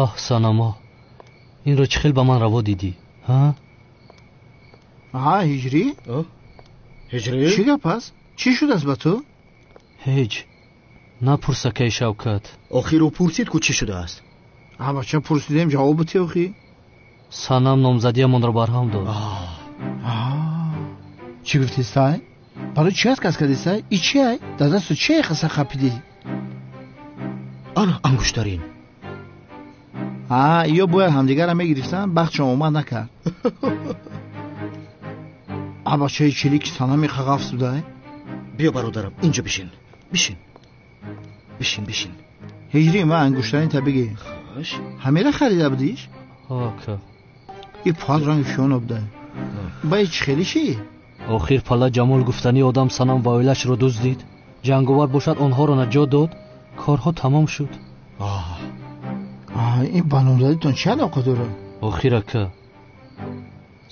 Оҳ Санамо, инро чӣ хел ба ман раво дидӣ? Ҳа? Аҳа, Ҳиҷрӣ? Ҳиҷрӣ? Чӣ гап аст? Чӣ шудааст ба ту? Ҳеҷ. Напурс, акай Шавкат. Охир ӯ пурсид ку чӣ шудааст. А бача, пурсидем, ҷавоб бите охи. Санам номзадиамонро барҳам дод. Чӣ гуфти, сай? Барои чӣ отказ кардӣ, сай? И чи ай? Дар дасту чи хаса хапидӣ? Ана ангуштарин. А, ё бояд ҳамдигарро мегирифтанд, бахтшон омад накард. А бачаи чилики Санами қағафс будай? Биё, бародарам, инҷо бишин. Бишин. Бишин, бишин. Ҳиҷрӣ, ман ангуштаринта бигир. Хош. Ҳамера харида будиш? Ҳо, ака. И пал ранги фиёно будай. Ба и чӣ хеле ши? Охир Пала Ҷамол гуфтани одам Санам ва оилашро дуздид. Ҷанговар бошад, онҳоро наҷот дод. Корҳо тамом шуд. Ин ба номзадитон чӣ алоқа дорад? Охир ака,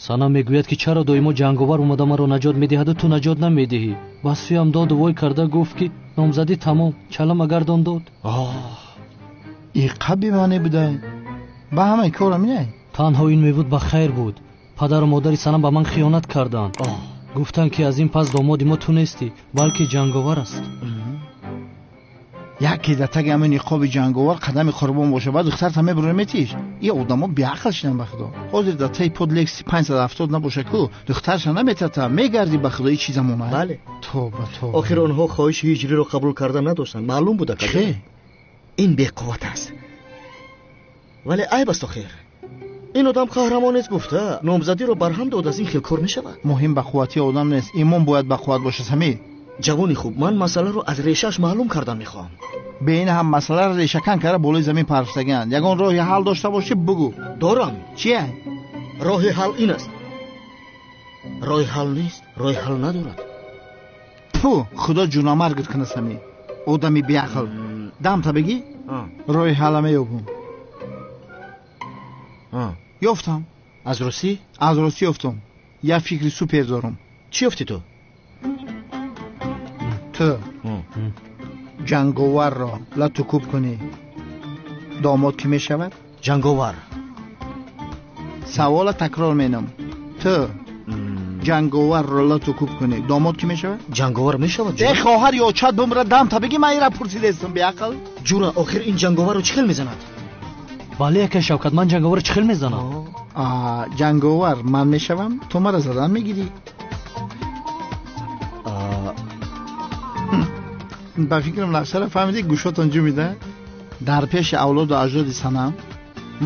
Санам мегӯяд, ки чаро доимо ҷанговар омада маро наҷот медиҳаду ту наҷот намедиҳӣ. Ба сӯям доду вой карда гуфт, ки номзадӣ тамом, чала магардон дод. И қаб бемаъне будай. Ба ҳамаи кор ҳаминай? Танҳо ин мебуд, ба хайр буд. Падару модари Санам ба ман хиёнат карданд. Гуфтанд, ки аз ин пас домоди мо ту нестӣ, балки ҷанговар аст. Яке дар таги ҳамин ниқоби ҷанговар қадами қурбон боша, баъд духтарта мебура метиш. И одамо беақл шидан, ба худо. Ҳозир дар таи под Лекси 570 набоша ку, духтарша наметата, мегарди, ба худо, и чӣ замона? Бале. Тоба, тоба. Охир онҳо хоҳиши ҳиҷриро қабул карда надоштанд. Маълум буда Чӣ? Ин беқувват аст. Вале айб аст охир. Ин одам қаҳрамон нест гуфта, номзадиро барҳам дод, аз ин хел кор мешавад. Муҳим ба қуввати одам нест, имон бояд ба қувват бошад, Самир. Ҷавони хуб, ман масъаларо аз решааш маълум кардан мехоҳам. Бе ин ҳам масъаларо решакан карда болои замин парфтагианд. Ягон роҳи ҳал дошта бошӣ, бугӯ. Дорам. Чия? Роҳи ҳал ин аст. Роҳи ҳал нест, роҳи ҳал надорад. Пу, худо ҷунамаргат кунад, Самир. Одами беақл. Дамта бигӣ? Роҳи ҳалла меёбум. Ёфтам. Аз русӣ? Аз русӣ ёфтам. Як фикри супер дорам. Чӣ ёфтӣ ту? Ту ҷанговарро лату кӯб кунӣ, домод кӣ мешавад? Ҷанговар. Савола такрор менам. Ту ҷанговарро лату кӯб кунӣ, домод кӣ мешавад? Ҷанговар мешавад. Э, хоҳар ё чат бумра, дамта бигӣ, ман ира пурсидестам, беақл. Ҷура, охир ин ҷанговарро чӣ хел мезанад? Бале, акай Шавкат, ман ҷанговарро чӣ хел мезанам? Ҷанговар ман мешавам, ту мара задан мегирӣ. Ба фикрам нақшаро фаҳмидӣ, гӯшотон ҷумида. Дар пеши авлоду аҷдоди Санам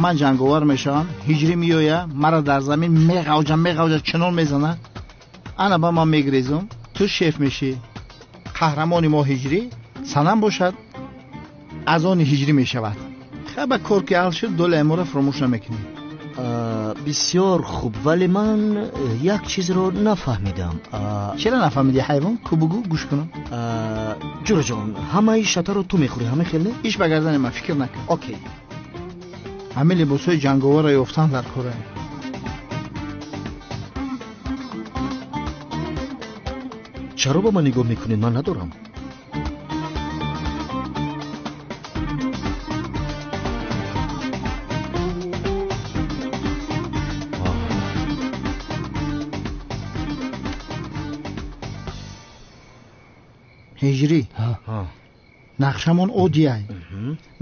ман ҷанговар мешавам, Ҳиҷрӣ меоя, мара дар замин меғавҷа, меғавҷа, чунон мезана. Ана ба ман мегрезум, ту шеф мешӣ. Қаҳрамони мо Ҳиҷрӣ, Санам бошад, аз они Ҳиҷрӣ мешавад. Хаба кор ки ҳал шуд, долаи моро фуромӯш намекунӣ. Бисёр хуб, вале ман як чизро нафаҳмидам. Чаро нафаҳмидӣ, ҳайвон? Ку бугӯ, гӯш кунам. Ҷураҷон, ҳамаи шатаро ту мехӯрӣ, ҳама хел не? Иш ба гардани ман, фикр накун. Окей. Ҳамин либосҳои ҷанговарро ёфтан дар кора. Чаро ба ман нигоҳ мекунед? Ман надорам. Ҳиҷрӣ, нақшамон оддиай.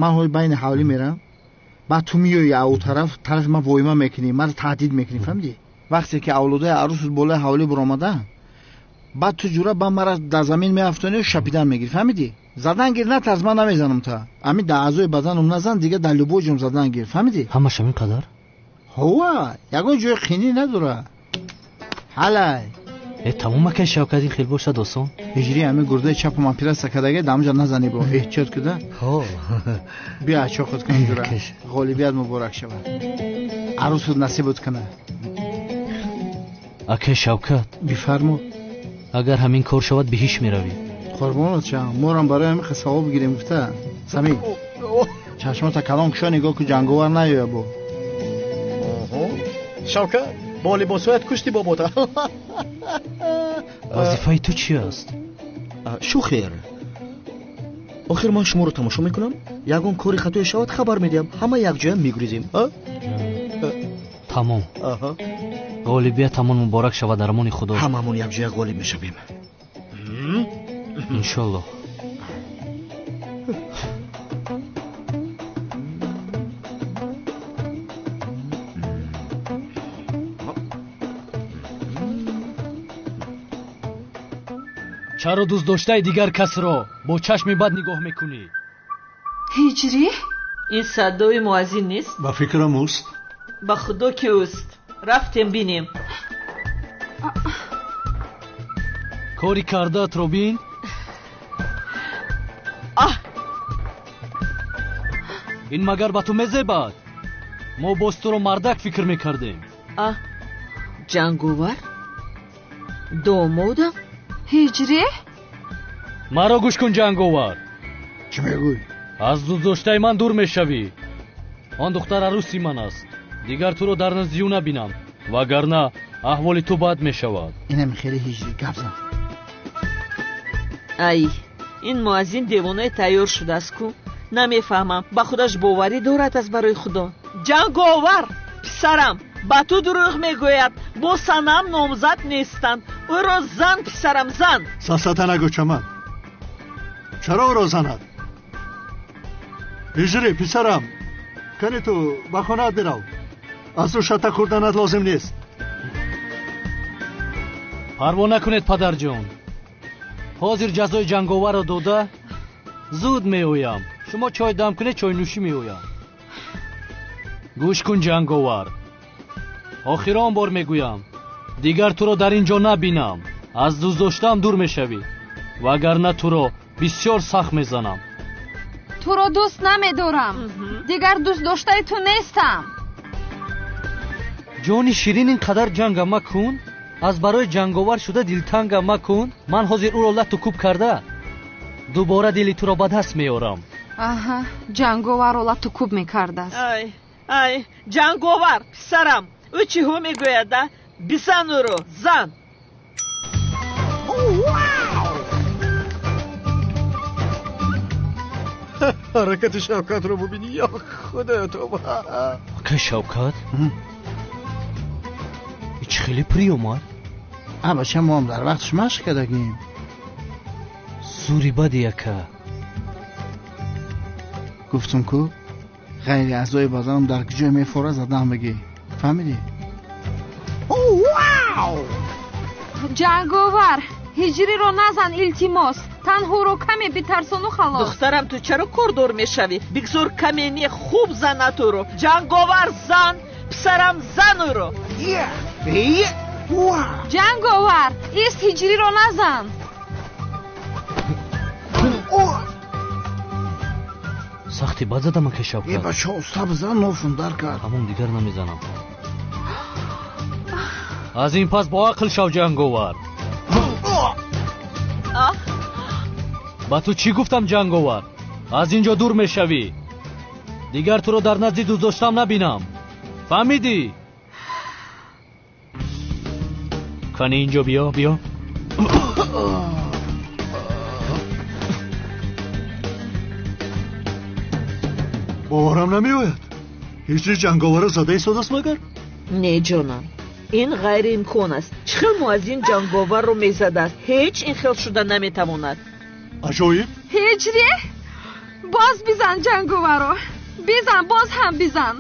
Ман ҳоли байни ҳавлӣ мерам, баъд ту меоӣ ау тараф, тарафи ман воима мекунӣ, маро таҳдид мекунӣ, фаҳмидӣ? Вақте ки авлодаи арӯсут болои ҳавлӣ баромада, баъд ту ҷура ба мара дар замин меафтонӣ, шапидан мегирӣ, фаҳмидӣ? Задан гир, натарс, ман намезанам та. Ҳамин дар аъзои баданум назан, дига дар любой ҷом задан гир, фаҳмидӣ? Ҳамаш ҳамин қадар? Ҳова, ягон ҷои қинӣ надора. Ҳалай. Э, тамом, акай Шавкат, ин хел бошад осон. Ҳиҷрӣ, ҳамин гурдаи чапам оператсия кардаге, дамҷа назанӣ бо, эҳтиёт куда. Ҳо. Биё ачо худ кун ҷура. Ғолибият муборак шавад. Арӯсут насибут кунад. Акай Шавкат. Бифармо. Агар ҳамин кор шавад, биҳиш меравӣ. Қурбонат шавам, морам барои ҳамин хел савоб гирем гуфта. Самир, чашмота калон кушо, нигоҳ ку, ҷанговар наёя бо. Шавкат, бо либосҳоят кушти бобота. Вазифаи ту чи аст? Шухер. Охир ман шуморо тамошо мекунам, ягон кори хатое шавад хабар медиҳам, ҳама якҷоя мегурезем. Тамом. Ғолибиятамон муборак шавад, дармони Худо. Ҳамамон якҷоя ғолиб мешавем. Иншоллоҳ. Чаро дӯстдоштаи дигар касро бо чашми бад нигоҳ мекунӣ? Ҳиҷрӣ? Ин садои муаззин нест? Ба фикрам ӯст. Ба худо ки ӯст. Рафтем бинем. Кори кардаатро бин. Ин магар ба ту мезебад? Мо боз туро мардак фикр мекардем. Ҷанговар? Домодам? Ҳиҷрӣ? Маро гӯш кун, Ҷанговар. Чӣ мегӯй? Аз дӯстдоштаи ман дур мешавӣ. Он духтар арӯси ман аст. Дигар туро дар назди ӯ набинам, вагарна аҳволи ту бад мешавад. Инам хеле ҳиҷрӣ гап зад. Ай, ин муаззин девонаи тайёр шудааст ку? Намефаҳмам, ба худаш боварӣ дорад аз барои Худо. Ҷанговар, писарам, ба ту дурӯғ мегӯяд. Бо санам номзад нестанд. Ӯро зан, писарам, зан. Сафсата нагӯ, Чаман. Чаро ӯро занад? Ҳиҷрӣ, писарам, кани ту ба хонаат бирав. Аз ӯ шата хӯрданат лозим нест. Парво накунед, падарҷон. Ҳозир ҷазои ҷанговарро дода зуд меоям. Шумо чой дам кунед, чойнӯшӣ меоям. Гӯш кун, Ҷанговар. Охирон бор мегӯям, дигар туро дар ин ҷо набинам. Аз дӯстдоштаам дур мешавӣ, вагарна туро бисёр сахт мезанам. Туро дӯст намедорам. Дигар дӯстдоштаи ту нестам. Ҷони ширин, ин қадар ҷанга макун. Аз барои ҷанговар шуда дилтанга макун. Ман ҳозир ӯро лату кӯб карда дубора дили туро ба даст меорам. Аҳа, ҷанговарро лату кӯб мекардааст. Ай, ай, Ҷанговар, писарам, ӯ чиҳо мегӯяд, а? Бизан ӯро, зан. Ҳаракати Шавкатро бубинӣ, ё Худоё, тоба. Ака Шавкат? Ич хеле приёмад? А бача, мо ҳам дар вақташ машқ кардагем. Зури бади, ака. Гуфтум ку ғайри аъзои баданам дар куҷое мефора задаам бигӣ. Фаҳмидӣ? Ҷанговар, ҳиҷриро назан, илтимос. Танҳоро каме битарсону халос. Духтарам, ту чаро кордор мешавӣ? Бигзор каме не, хуб занад ӯро. Ҷанговар, зан, писарам, зан ӯро. Ҷанговар, ист, ҳиҷриро назан. Сахти бад задам, ака Шавкат. Е, бача, уста бизан, нофун дар кард. Ҳамон дигар намезанам. Аз ин пас бо ақл шав, Ҷанговар. Ба ту чӣ гуфтам, Ҷанговар? Аз ин ҷо дур мешавӣ. Дигар туро дар назди дӯстдоштам набинам. Фаҳмидӣ? Кани ин ҷо биё, биё. Боварам намеояд. Ҳиҷри ҷанговарро зада истодааст магар? Не, ҷонам, ин ғайриимкон аст. Чӣ хел муаззин ҷанговарро мезадааст? Ҳеҷ ин хел шуда наметавонад. Аҷоиб. Ҳиҷрӣ, боз бизан ҷанговарро. Бизан, боз ҳам бизан.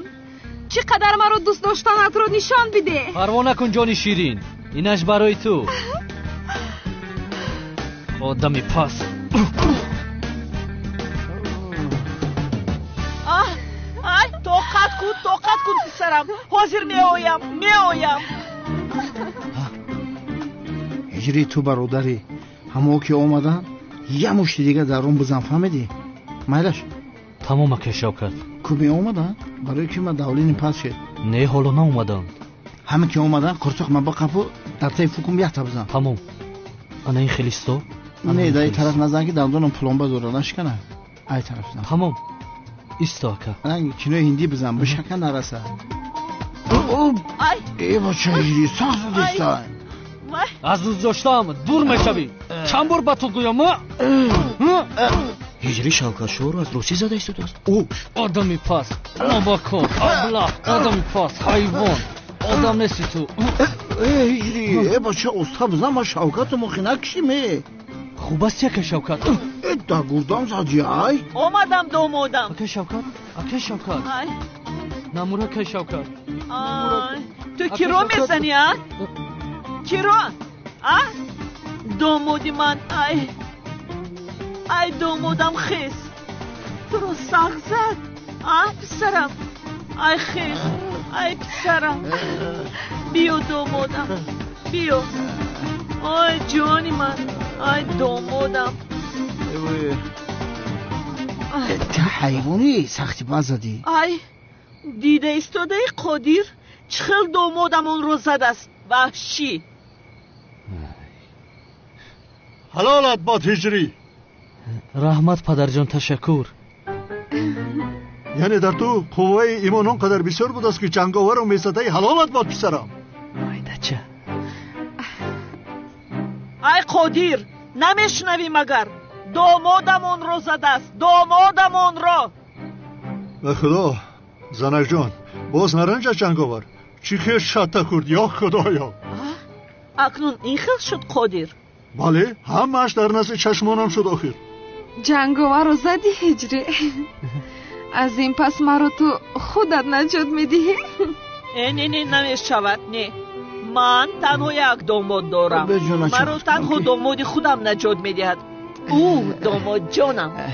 Чӣ қадар маро дӯст доштанатро нишон бидеҳ. Парво накун, ҷони ширин. Инаш барои ту. Одами пас. Ай, тоқат кун, тоқат кун, писарам. Ҳозир меоям, меоям. Ҳиҷрӣ, ту бародарӣ. Ҳамо ки омаданд, я мушти дигар дар он бизан, фаҳмидӣ? Майлаш? Тамом, ака Шавкат. Ку меомаданд? Барои ки ман давлини пас шед. Не, ҳоло наомаданд. Ҳама ки омаданд, қурсоқ ман бақапу дар таи фукум якта бизан. Тамом. Ана ин хелисто? Не, дар ин тараф назан ки дандонам пломба дорад, нашикана. Ай тараф зан. Тамом. Исто, ака. Ранги кинои ҳиндӣ бизан, бишака нараса. Ай! Э, бача, ҳиҷрӣ сахт задиста. Аз дӯстдоштаам дур мешавӣ. Чанд бор ба ту гӯям? Ҳиҷрӣ Шавкатшоҳро аз русӣ зада истодааст. Ӯ одами паст, нобакор, аблаҳ, одами паст, ҳайвон, одам нести ту. Э ҳиҷрӣ, э бача, оста бизан, ман Шавкату мохи накушим. Э хуб аст, яка Шавкат. Э дар гурдам зади, ай. Омадам, домодам. Ака Шавкат, ака Шавкат. Ай. Намур, ака Шавкат. Ай, ту киро мезанӣ, а? Киро? А? Домоди ман, ай. Ай, домодам, хез. Туро сахт зад, а, писарам? Ай, хез, ай, писарам. Биё, домодам, биё. Ай, ҷони ман, ай, домодам. Ту ҳайвонӣ, сахти бад задӣ. Ай, дида истодаи, Қодир, чӣ хел домодамонро задааст, ваҳшӣ. Ҳалолат бод, Ҳиҷрӣ. Раҳмат, падарҷон, ташаккур. Яъне дар ту қувваи имон он қадар бисёр будааст, ки ҷанговарро мезадаи. Ҳалолат бод, писарам. Майдача. Ай, Қодир, намешунавӣ магар? Домодамонро задааст, домодамонро. Ба худо, занакҷон, боз наранҷад ҷанговар. Чӣ хел шатта хӯрд, ё худоё! Акнун ин хел шуд, Қодир? Бале, ҳамааш дар назди чашмонам шуд охир. Ҷанговарро задӣ, Ҳиҷрӣ. Аз ин пас маро ту худат наҷот медиҳӣ. Э, не, не, намешавад, не. Ман танҳо як домод дорам. Маро танҳо домоди худам наҷот медиҳад. Ӯ домодҷонам. Э?